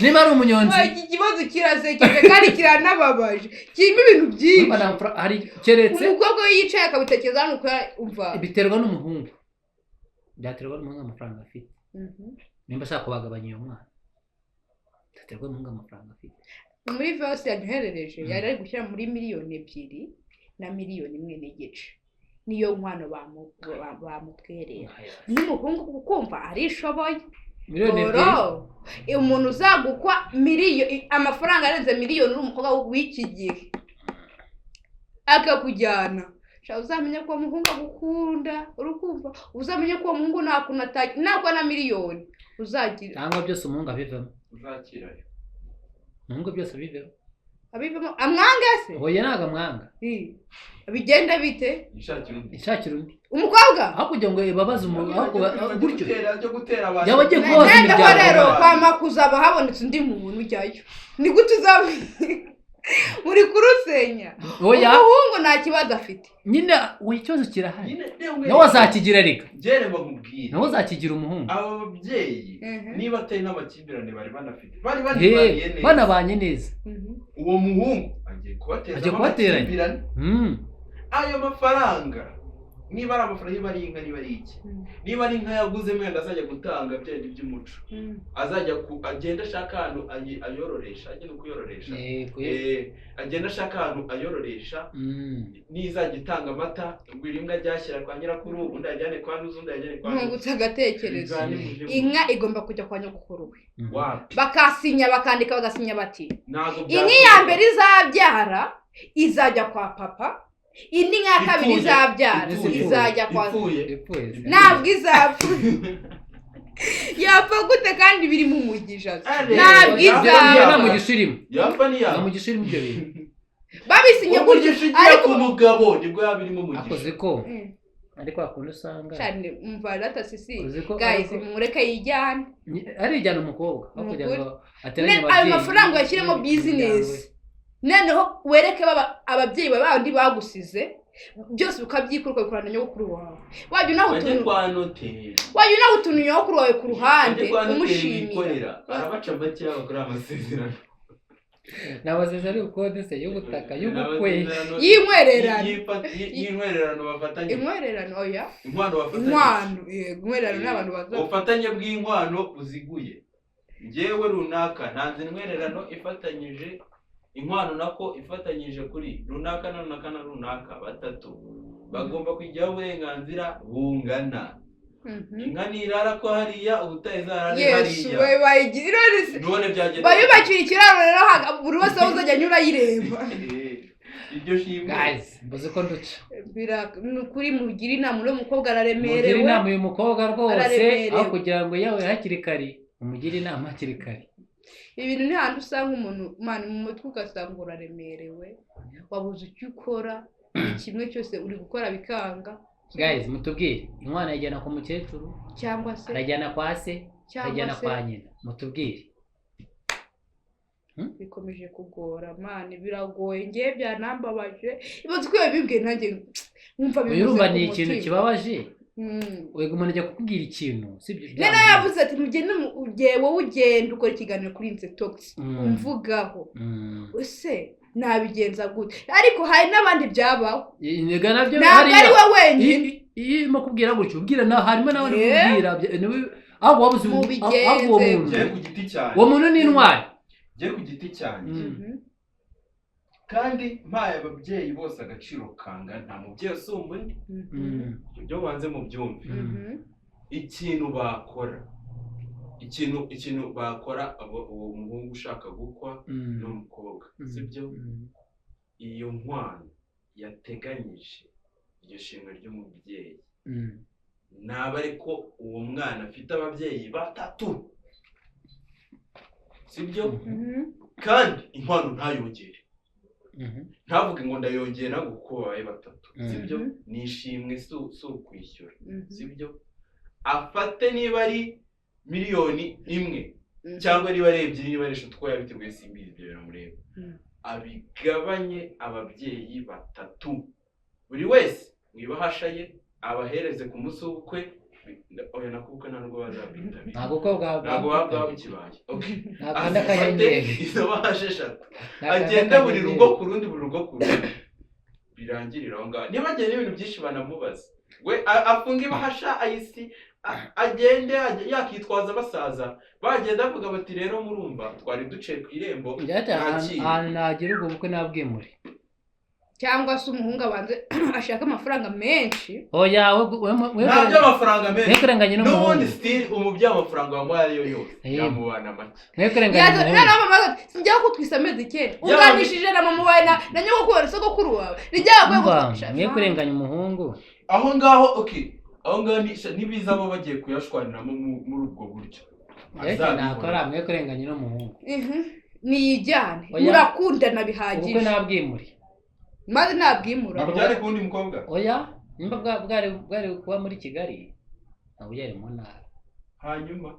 Niba ari umunyonzi, Iki kibazo kirasekeje kandi kiranababaje, kirimo ibintu byinshi. Urumva hari keretse Umukobwa we yicaye akabitekereza hano uko umva. Biterwa n'umuhungu, byaterwa n'umuhungu amafaranga afite. Nimba ashaka kubagabanya uyu mwana, byaterwa n'umuhungu amafaranga afite. Muri verse yanyoherereje yari ari gushyira muri 2 miliyoni na 1.5 miliyoni, niyo nkwano bamutwerera n'umuhungu, kukumva arishoboye. 2 miliyoni. Bro, umuntu uzagukwa miliyoni, amafaranga arenze miliyoni, uri umukobwa w'iki gihe akakujyana, sha uzamenye ko uwo muhungu agukunda. Uri kumva, uzamenye ko uwo muhungu nta kuntu ntakwa na miliyoni uzagira. Cyangwa byose umuhungu abivemo. Uzakirayo. Umuhungu byose abivemo. Abivemo amwange se? Oya, ntabwo amwanga. Bigenda bite? Ishakira undi. Ishakira undi. Umukobwa. Aho kugira ngo ibabaze umuntu, aho gutyo Gutera, cyo gutera abantu. Yaba agiye kubabaza Noneho imiryango. rero kwa Makuzaba habonetse undi muntu ujyayo, ni gute uzaba muri kurusenya? Oya. Umuhungu nta kibazo afite. Nyine we ikibazo kirahari. Nyine reba. Nawe azakigira reka. Njye reba nkubwire. Nawe azakigira umuhungu. Aba babyeyi, niba atari n'amakimbirane bari banafite, bari He, banibaniye neza, banabanye neza. Uwo muhungu agiye kubateza Agiye kubateranya. amakimbirane. Ayo mafaranga, niba ari amafaranga, niba ari inka, niba ari iki, niba ari inka yaguzemo, wenda azajya gutanga bya bindi by'umuco, azajya ku agenda ashaka ahantu ayororesha, agenda kuyororesha. Yego. Agenda ashaka ahantu ayororesha. Nizajya itanga amata, ubwo imbwa ajyashyira kwa nyirakuru, undi ajyane kwa nuzu, undi ajyane kwa nuzu. Nkungutse agatekerezo. Bivane mu byo- Inka igomba kujya kwa nyogokuru we. Wapi. Bakasinya, bakandika, bagasinya bati Ntabwo inka iya mbere izabyara izajya kwa papa, indi nka ya kabiri Ipfuye. izabyara Ipfuye. izajya kwa Ipfuye. Ipfuye. Ntabwo izapfa. Yapfa gute kandi biri mu mugisha? Are, Ntabwo Ibyo izaba. nta mugisha urimo. Yapfa Nta ntiyapfa. mugisha urimo ibyo bintu. Babisinye gutyo. Umugisha ugiye Ariko ku mugabo nibwo yaba irimo umugisha. Akoze ko ariko hakunda usanga Cyane, umva rata sisi. Uzi ko Guys, ariko- mureke yijyane. Arijyana umukobwa aho kugira ngo ateranye Ayo ababyeyi mafaranga uyashyiremo n'imiryango business, ye. noneho wereke ababyeyi bawe bandi bagusize byose, ukabyikura, ukabikorana na nyogokuru wawe, wajya unaha Bajye utuntu kwa noteri. Wajya unaha utuntu nyogokuru wawe ku ruhande, Bajye kwa noteri umushimira. wikorera, barabaca make bakora amasezerano. Ni amasezerano y'ubukode se, y'ubutaka, y'ubukwe? Amasezerano Y'intwererano. Y'intwererano bafatanye. Intwererano, oya. Inkwano bafatanye. Inkwano, yego, intwererano ni abantu baza Ubufatanye bw'inkwano buziguye. Njyewe runaka ntanze intwererano ifatanyije, inkwano nako ifatanyije kuri runaka na runaka na runaka, batatu bagomba kujyaho uburenganzira bungana. Inka nirara ko hariya, ubutaha izarare Yesu hariya. We, bayigira none se? None byagenda. Bayubakira ikiraro rero, buri wese aho uzajya anyura ayireba. Iryo shimwe. Guys, mbuze ko nduca. Ni ukuri mugire inama uriya mukobwa, Mugire araremerewe. inama uyu mukobwa rwose. Araremerewe. Aho kugira ngo yawe hakiri kare, umugire inama hakiri kare. Ibintu ni handi usanga umuntu mani mu mutwe, ugasanga uraremerewe, wabuze icyo ukora, buri kimwe cyose uri gukora bikanga. Guys, mutubwire, inkwano ayijyana ku mukecuru, Cyangwa se arajyana kwa se, cyangwa arajyana se kwa nyina? Mutubwire. Bikomeje kugora mani, biragoye. Ngewe byanambabaje, ibaze uko yabimbwiye, nanjye nkumva Uyu bivuze urumva ku ni ikintu mutima. kibabaje. Wega umuntu ajya kukubwira ikintu, sibyo? Nena yavuze ati mugende ugiye wowe, ugenda ukora ikiganiro kuri Inzetox, umvugaho. Ese nabigenza gute? Ariko hari n'abandi byabaho. Nega nabyo Ntabwo hariya- ari we wenyine. Iyo urimo kubwira gutyo, ubwira na harimo n'abandi kubwira ahubwo wabuze Mubigenze. ahubwo uwo muntu, Njye ku giti cyanjye, uwo muntu ni intwari. Njye ku giti cyanjye, kandi mpaye ababyeyi bose agaciro kangana, nta mubyeyi usumba undi. Ibyo banze mubyumve. Ikintu bakora, ikintu bakora, uwo muhungu ushaka gukwa n'umukobwa, sibyo? Iyo nkwano yateganyije, iryo shimwe ry'umubyeyi, naba ariko uwo mwana afite ababyeyi batatu, sibyo? Kandi inkwano ntayongere. Ntavuge ngo ndayongera ngo kuko babaye batatu, sibyo? Ni ishimwe, si ukwishyura, sibyo? Afate niba ari 1 miliyoni cyangwa niba ari 2, niba ari 3, uko yabiteguye simbizi, ibyo biramureba. Abigabanye ababyeyi batatu, buri wese mu ibahasha ye, abahereze ku munsi w'ubukwe. Oya, nako ubukwe nta nubwo bazabwitabira. Ntabwo uko bwa Ntabwo buba bwaba bukibaye. Okay. Nakanda Azifate akanyenyeri. izo bahasha eshatu, Nakanda agende buri akanyenyeri. rugo ku rundi, buri rugo ku rundi, birangirira aho ngaho. Niba agiye n'ibintu byinshi banamubaza, we afunge ibahasha ayisi, agende yakitwaza basaza bagenda bavuga bati: "Rero murumva twari duciye ku irembo." Njye ahantu Nakire. ahantu nagira ubwo bukwe nabwimure. Cyangwa se umuhungu abanze ashaka amafaranga menshi. Oya, we Nta by'amafaranga menshi. mwekurenganye N'ubundi n'umuhungu. still umubyeyi amafaranga wamuhaye ariyo yose yamubana make. Mwekurenganye umuhungu. Noneho mama ati: "Sinjya kutwisa amezi 9 unganishije na mama wawe na nyogokuru na sogokuru wawe." Nijya Umva, mwekurenganye umuhungu. Aho ngaho, okay, aho ngaho nibiza bo bagiye kuyashwaniramo muri ubwo buryo. Njye Azabikora. nakora mwekurenganye n'umuhungu. Niyijyane. Oya. Murakundana Ubukwe bihagije. nabwimure. Maze nabwimura. Ntabwo byari ku wundi mukobwa. Oya, nimba bwari kuba muri Kigali, ntabwo byari mu ntara. Hanyuma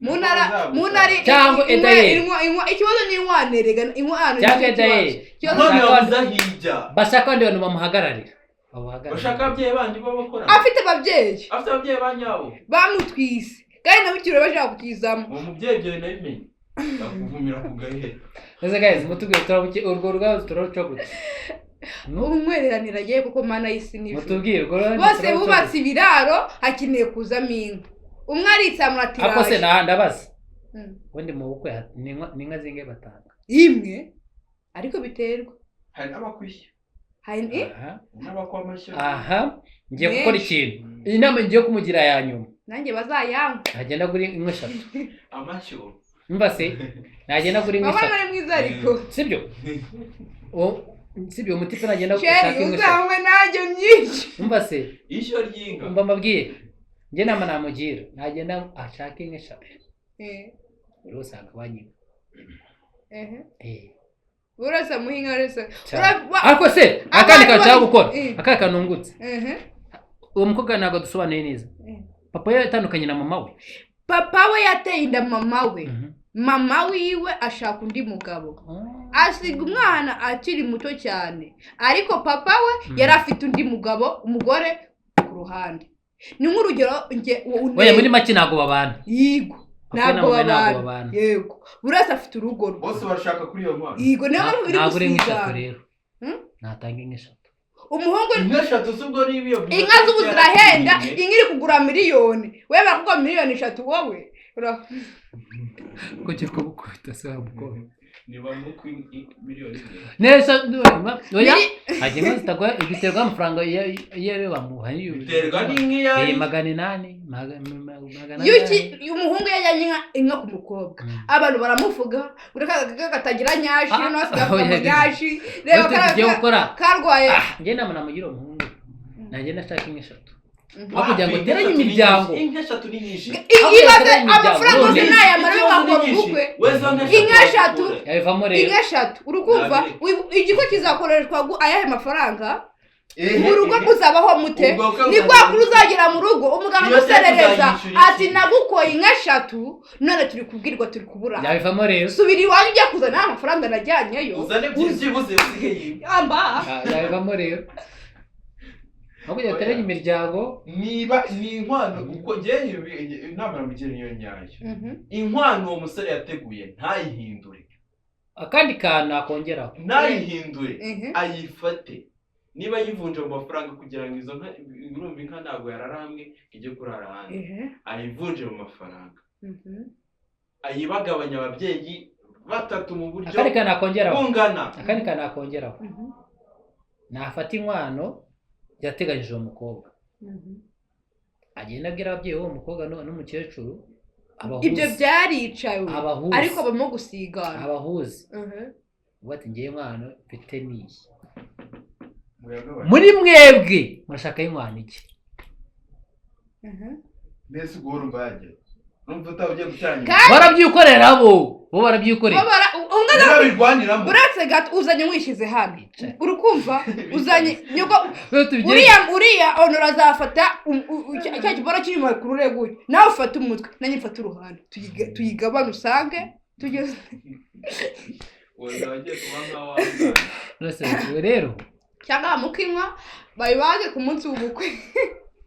Mu ntara, mu ntara. Cyangwa edayeri. Ikibazo ni inkwano erega, inkwano Cyangwa nicyo kibazo. edayeri. Ikibazo None Bashaka- yabuze ahijya. Bashaka abandi bantu bamuhagararira, bamuhagararira. Bashaka ababyeyi bandi b'abakora. Afite ababyeyi. Afite ababyeyi ba nyabo. Bamutwise kandi nabo ikirori bashaka kukizamo. Uwo mubyeyi ibyo nabimenye bakuvumira ku gahe. Ese guys, mutubwire, turabuke urwo rugabo turaruca gute? Umwereranira ye kuko mana y'isi n'ijuru. Mutubwire urwo rugabo Bose turaruca bubatse gute? ibiraro, hakeneye kuzamo inka. Umwe aritsamura ati: Ariko se "Raje." ndabaza, ubundi mu bukwe ni inka zingahe batanga? Imwe, ariko biterwa. Hari n'abakwishyura. Hari Aha. N'abakwa amashyo. Aha ngiye gukora Menshi. ikintu, iyi nama ngiye kumugira ya nyuma. Nanjye bazayanywa. Nagenda kuri inka eshatu. Amashyo. Umva se, nagenda kuri inka Mama eshatu. ari mwiza ariko. Sibyo? Sibyo, umutipe nagenda Chéri, gushaka inka eshatu. uzanywe nanjye myinshi. Umva se. Ishyo ry'inka. Umva mbabwiye, njye nama namugira, nagenda ashake inka eshatu, buri wese agabanye inka. Buri wese amuha inka wese. Cyane. Ariko se akandi kantu nshaka gukora, akandi kantu nungutse, uwo mukobwa ntabwo dusobanuye neza. Papa we yatandukanye na mama we? Papa we yateye inda mama we. Mama wiwe ashaka undi mugabo, asiga umwana akiri muto cyane, ariko papa we yari afite undi mugabo, umugore ku ruhande. Ni nk'urugero nge Oya, muri make ntabwo babana. Yigo. Papa Ntabwo na mama ntabwo babana. babana. Yego, buri wese afite urugo rwe. Bose barashaka kuri iyo nkwano. Yego, niyo mpamvu biri Ntabwo uri inka eshatu gusigana. rero. Natanga inka eshatu. Umuhungu. Inka eshatu si ubwo niba iyo Inka z'ubu zirahenda. Inka iri kugura miliyoni, we barakugura miliyoni 3, wowe Kujya kumukubita se wa mukobwa? Niba nk'uko miliyoni 1. Neza, oya, hajya inka zitagwa, biterwa amafaranga iyo ariyo bamuha. Biterwa n'inka iyo ari. 800, magana Iyo angahe. Umuhungu yajyanye inka ku mukobwa, abantu baramuvuga uri katagira nyashi. Ah, Noneho asigaye avuga ngo oya, nyashi reba. Uretse tugiye gukora. Karwaye. Njye inama namugira umuhungu, nagenda ashaka inka eshatu aho kugira ngo Inka uteranye eshatu ni imiryango. nyinshi. Inka eshatu ni nyinshi. Aho Ibaze yateranye imiryango, amafaranga yose none- nayamara Ikibazo ni bakora nyinshi. ubukwe. We zo nka eshatu Inka eshatu. wazikura. Yabivamo rero. Inka eshatu, urukumva igiko kizakoreshwa ayahe mafaranga? Mu rugo muzabaho mute? Ubwo bukwe Ni kwa kuri uzagera mu rugo umuganga Iyo se aguserereza tuzayishyura iki? ati: "Nagukoye inka eshatu, none turi kubwirwa, turi kubura." Yabivamo rero. Subira iwanyu ujya kuzana amafaranga najyanyeyo. Uzane byibuze usige yiwe. Amba. Ah, yabivamo rero aho kugira ngo uteranye imiryango. Niba ni inkwano, uko ngewe inama namugira niyo nyayo, inkwano uwo musore yateguye ntayihindure. Akandi kantu nakongeraho. Ntayihindure, ayifate niba yivunje mu mafaranga kugira ngo izo nka, urumva inka ntabwo yarara hamwe ngo ijye kurara ahandi, ayivunje mu mafaranga, ayibagabanya ababyeyi batatu mu buryo Akandi kantu nakongeraho. bungana. Akandi kantu nakongeraho, nafata inkwano yateganyije uwo mukobwa, agenda abwira ababyeyi b'uwo mukobwa n'umukecuru abahuze. Ibyo byaricawe. Abahuze. Ariko barimo gusigana. Abahuze, ubu ati: "Ngewe inkwano mfite niyi." Muyagabanye. Muri mwebwe murashaka inkwano iki? Mbese ubwo urumva yagera, urumva utaba ugiye guteranya? Barabyikorera, bo barabyikorera. Umwe Niba birwaniramo. Uretse gato, uzanye mwishyize hano, urukumva uzanye nyoko. Rero tubigire- Uriya onora azafata cya kiboro cy'inyuma kurure gutya, nawe ufate umutwe, nanjye mfate uruhande, tuyigabane usange tugeze. Wazaba agiye kuba nka wa mwana. Rwose, ubu rero Cyangwa mukinywa bayibage ku munsi w'ubukwe.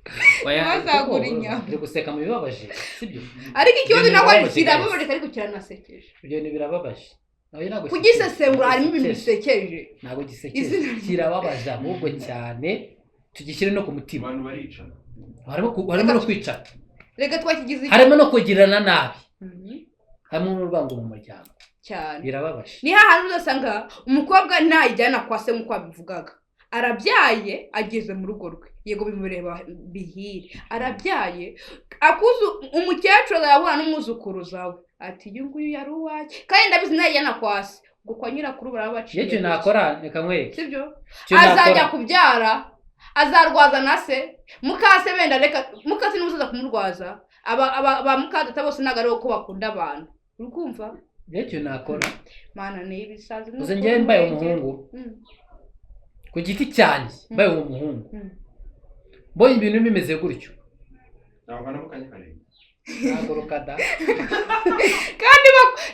Ntibazagure inyama. Turi guseka mu bibabaje, sibyo? Ariko ikibazo Ibyo nako birababaje, kirababaje ariko kiranasekeje. Ibyo bintu birababaje. Nawe ntabwo Kugisesengura harimo ibintu gisekeje. bisekeje. Ntabwo gisekeje, kirababaje ahubwo cyane, tugishyire no ku mutima. Abantu baricana. Harimo no kwicana. Reka twakigize Harimo no kugirana nabi, harimo n'urwango mu muryango. Cyane. Birababaje. Ni hahandi uzasanga umukobwa ntayijyana kwa se nk'uko wabivugaga, arabyaye ageze mu rugo rwe, yego bimureba bihire, arabyaye akuzu, umukecuru arahura n'umwuzukuruza we ati: "Uyu nguyu yari uwanjye kandi ndabizi, ntayijyana kwa se." Ubwo kwa nyirakuru baraba baciye Iyo ikintu nakora, reka nkwereke. Sibyo? Icyo Azajya nakora kubyara azarwaza na se, mukase benda, reka mukase niwe uzaza kumurwaza. Aba mukadata bose ntabwo ari uko bakunda abantu, uri kumva? Iyo ikintu nakora, Mana, ni ibisazi. uzi njyewe mbaye umuhungu, ku giti cyanjye, mbaye uwo muhungu, mbonye ibintu bimeze gutyo, Navanamo akanya karenge. Ntaguruka da. Kandi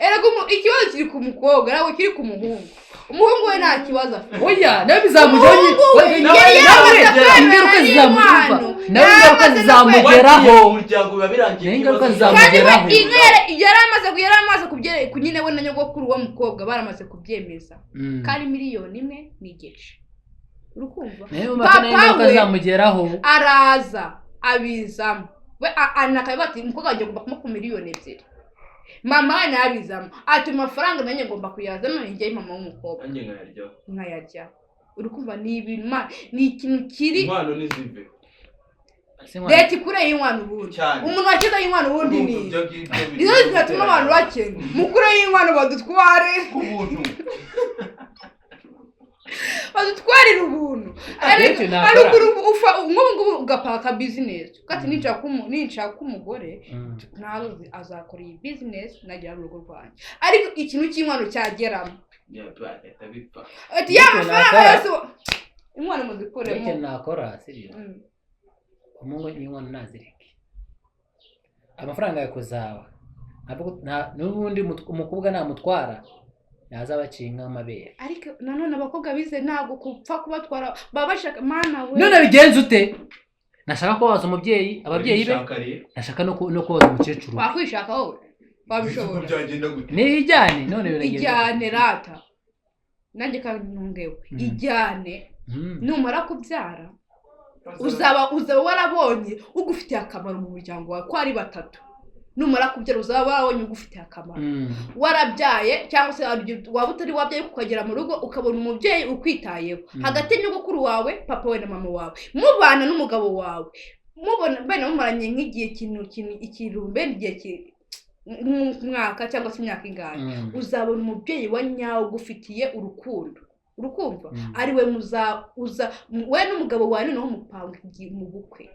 erega ikibazo kiri ku mukobwa, ntabwo kiri ku muhungu. Umuhungu we nta kibazo afite. Oya, nawe bizamugeraho. Umuhungu we Nawe yari nawe yamaze ingaruka kwemera zizamugeraho. n'inkwano. Nawe ingaruka Yamaze no zizamugeraho. Wagiye mu muryango biba birangiye. Nayo ingaruka Ikibazo Kandi we zizamugeraho. inka yari amaze kubyere nyine, we na nyogokuru w'uwo mukobwa baramaze kubyemeza kandi 1.5 miliyoni, uri kumva? Nayo mpaka nayo Papa ingaruka we zizamugeraho. araza abizamo we anakabivuga ati: "Umukobwa wanjye agomba kumuha ku 2 miliyoni." Mama we nawe abizamo ati: "Amafaranga nanjye ngomba kuyazana, njye mama w'umukobwa Nanjye nkayaryaho." Nkayarya. Uri kumva? Ni ibintu ni ikintu kiri Inkwano ntizive. Se mwana- Leta ikureho inkwano ubundi. Cyane. Umuntu washyizeho inkwano ubundi ni Urumva ibyo ngibyo biri nizo zinatuma abantu bakena. Mukureho inkwano badutware ku buntu. Badutwarire ubuntu. Benshi nakora. Hari ukuntu ufa nk'ubu ngubu ugapaka bizinesi ugati ninshaka umugore, ntazi azakora iyi bizinesi nagera mu rugo rwanjye, ariko ikintu cy'inkwano cyageramo, Bagahita bipfa. ati ya Bityo mafaranga yose inkwano muzikuremo. Icyo nakora, sibyo? Umuhungu n'inkwano nazireke, amafaranga ya kuzaba n'ubundi umukobwa namutwara yazaba aciye nk'amabere. Ariko nanone abakobwa bize ntabwo kupfa kubatwara baba bashaka, mana we. None bigenze ute? Nashaka kubabaza umubyeyi, ababyeyi be. Barishaka rero. Nashaka no kubabaza umukecuru we. Wakwishaka wowe, wabishobora? Byagenda gute? Niyijyane, none biragenda. Ijyane rata, nanjye kandi ntungewe. Ijyane. Numara kubyara uzaba warabonye ugufitiye akamaro mu muryango wawe, ko ari batatu. Numara kubyara uzaba warabonye ugufitiye akamaro. Warabyaye cyangwa se waba utari wabyaye, ukagera mu rugo ukabona umubyeyi ukwitayeho hagati ya nyogokuru wawe, papa we na mama wawe, mubana n'umugabo wawe, mubona bene mumaranye nk'igihe kintu ikirumbe igihe nk'umwaka cyangwa se imyaka ingahe, uzabona umubyeyi wa nyawe ugufitiye urukundo, urukumva? Ari we muza uza we n'umugabo wawe, noneho mupanga mu bukwe,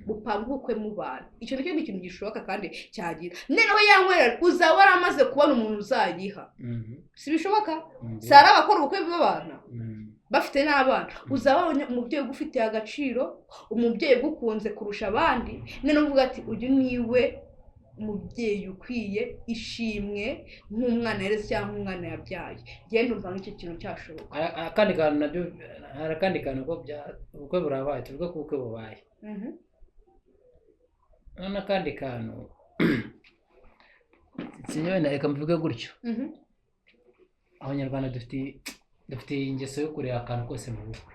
mupanga ubukwe mubana. Icyo nicyo ni ikintu gishoboka kandi cyagira. Noneho ya nkwera uzaba waramaze kubona umuntu uzayiha. Si bishoboka? Si ari abakora ubukwe babana bafite n'abana? Uzaba wabonye umubyeyi ugufitiye agaciro, umubyeyi ugukunze kurusha abandi, noneho uvuga ati: "Uyu niwe umubyeyi ukwiye ishimwe nk'umwana yareze cyangwa nk'umwana yabyaye." Genda, umva nk'icyo kintu cyashoboka. Akandi kantu nabyo, hari akandi kantu ko bya ubukwe burabaye, tuvuge ko ubukwe bubaye. None akandi kantu sinzi, wenda reka mbivuge gutyo. Abanyarwanda dufite ingeso yo kureba akantu kose mu bukwe.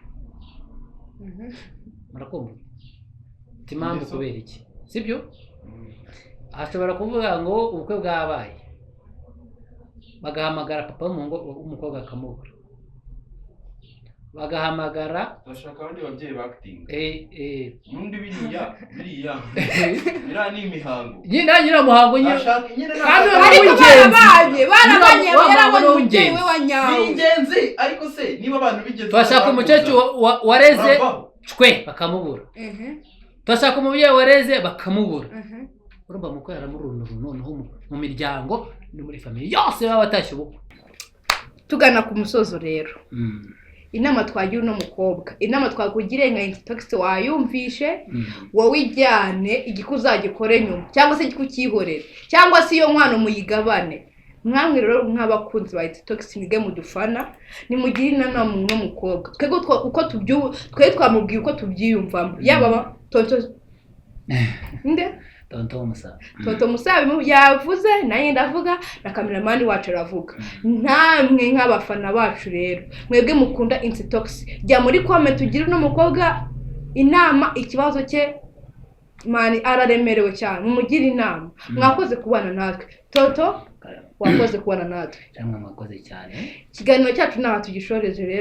Murakumva? Ufite impamvu. Ingeso? Kubera iki? Sibyo? Ashobora kuvuga ngo ubukwe bwabaye, bagahamagara papa w'umuhungu, w'umukobwa akamubura, bagahamagara Turashaka abandi babyeyi bakitinga. Eh. Ubundi biriya ni imihango. Nyina nyiramuhango nyine. Ashaka nyine. Kandi ntabwo- Ariko w'ingenzi. barabanye, Wa yarabonye muhango umubyeyi we w'ingenzi. wa Ni nyawe. ingenzi, ariko se niba abantu bigeze Turashaka umukecuru wareze Uravaho. cwe, bakamubura. Turashaka umubyeyi wareze, bakamubura. Urumva mukwe aramurunuru, noneho mu miryango no muri famille yose baba batashye ubukwe. Tugana ku musozo rero, inama twagira uno mukobwa, inama twakugiriye nka intox wayumvishe. Wowe ijyane, igiko uzagikore nyuma cyangwa se igiko ukihorere cyangwa se iyo nkwano muyigabane. Mwamwe rero nk'abakunzi ba intox, mwige mudufana, nimugire inama uno mukobwa. Twebwe uko twe twamubwiye uko tubyiyumvamo, yaba tonto. Nde? Tonto Musa. Toto Musabimu yavuze, nanjye ndavuga, na kameramani wacu aravuga. Namwe nk'abafana bacu rero, mwebwe mukunda Insitox, jya muri comment ugire uno mukobwa inama. Ikibazo cye mani araremerewe cyane, mumugire inama. Mwakoze kubana natwe. Toto, wakoze kubana natwe. Cyangwa mwakoze cyane. Ikiganiro cyacu ntaho tugishoreje rero.